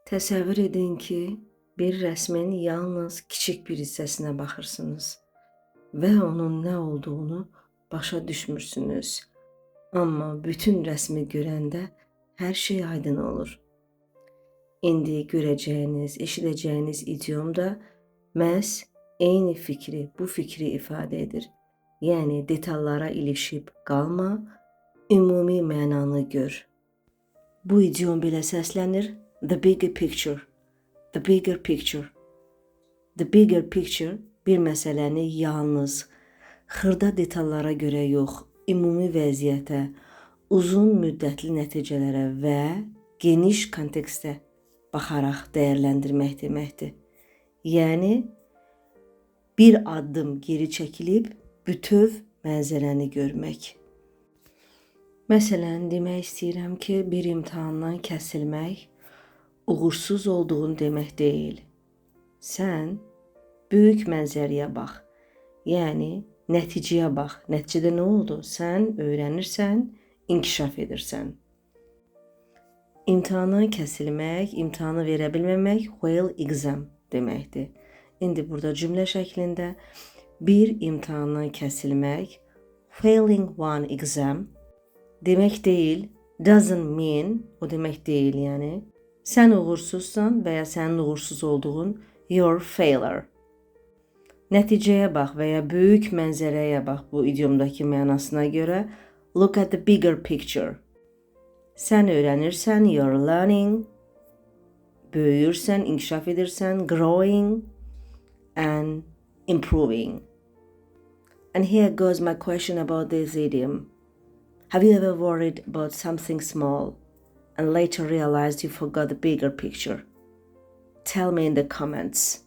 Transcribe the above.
Təsəvvür edin ki, bir rəsmin yalnız kiçik bir hissəsinə baxırsınız və onun nə olduğunu başa düşmürsünüz. Amma bütün rəsmi görəndə hər şey aydın olur. İndi görəcəyiniz, eşidəcəyiniz idiom da məhz eyni fikri, bu fikri ifadə edir. Yəni detallara ilişib qalma, ümumi mənanı gör. Bu idiom belə səslənir: The bigger picture. The bigger picture. The bigger picture bir məsələni yalnız xırda detallara görə yox, ümumi vəziyyətə, uzun müddətli nəticələrə və geniş kontekstə baxaraq dəyərləndirmək deməkdir. Yəni bir addım geri çəkilib bütöv mənzərəni görmək. Məsələn, demək istəyirəm ki, bir imtahandan kəsilmək uğursuz olduğun demək deyil. Sən böyük mənzərəyə bax. Yəni nəticəyə bax. Nəticədə nə oldu? Sən öyrənirsən, inkişaf edirsən. İmtahandan kəsilmək, imtahanı verə bilməmək fail exam deməkdir. İndi burada cümlə şəklində bir imtahandan kəsilmək, failing one exam demək deyil, doesn't mean, o demək deyil yəni. Sən uğursuzsan və ya sənin uğursuz olduğun, you're failure. Nəticəyə bax və ya böyük mənzərəyə bax bu idiomdakı mənasına görə, look at the bigger picture. Sən öyrənirsən, you're learning, böyüyürsən, inkişaf edirsən, growing and improving. And here goes my question about this idiom. Have you ever worried about something small and later realized you forgot the bigger picture? Tell me in the comments.